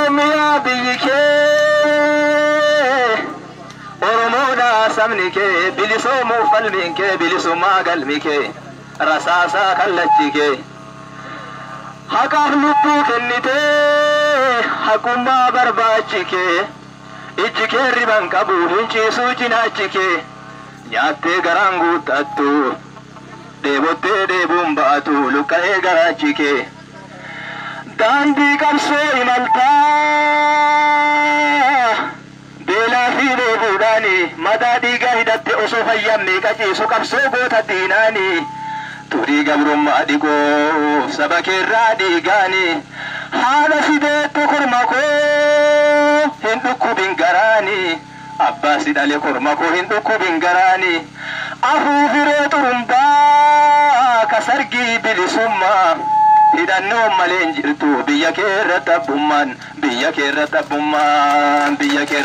Oromiyaa biyyi kee, Oromoodha sabni kee, bilisoomuuf falmiin kee, bilisummaa galmi kee, rasaasaa kallachi kee. Haqaaf lubbuu kennitee, haqummaa barbaachi kee, ijji kee riban qabu, hin ciisuu cinaachi kee, nyaattee garaan guuttattu, dheebottee dheebuun ba'atu, luqqa'ee garaachi kee. Daandii qabsoo imaltaa, beelaa fi dheebuudhaani, madaa dhiigaa hidhatte osoo fayyaan meeqa ciisu qabsoo goota diinaani. Turii gabrummaa dhiqoo saba keerraa dhiigaani, haadha sideettu korma koo hin dhukkubin garaani, abbaa si dhale korma koo hin dhukkubin garaani. Afuufiree xurumbaa kasargii bilisummaa, hidhannoo malee hin jirtu biyya kee irratti abbummaan, biyya kee irratti abbummaan, biyya kee irratti.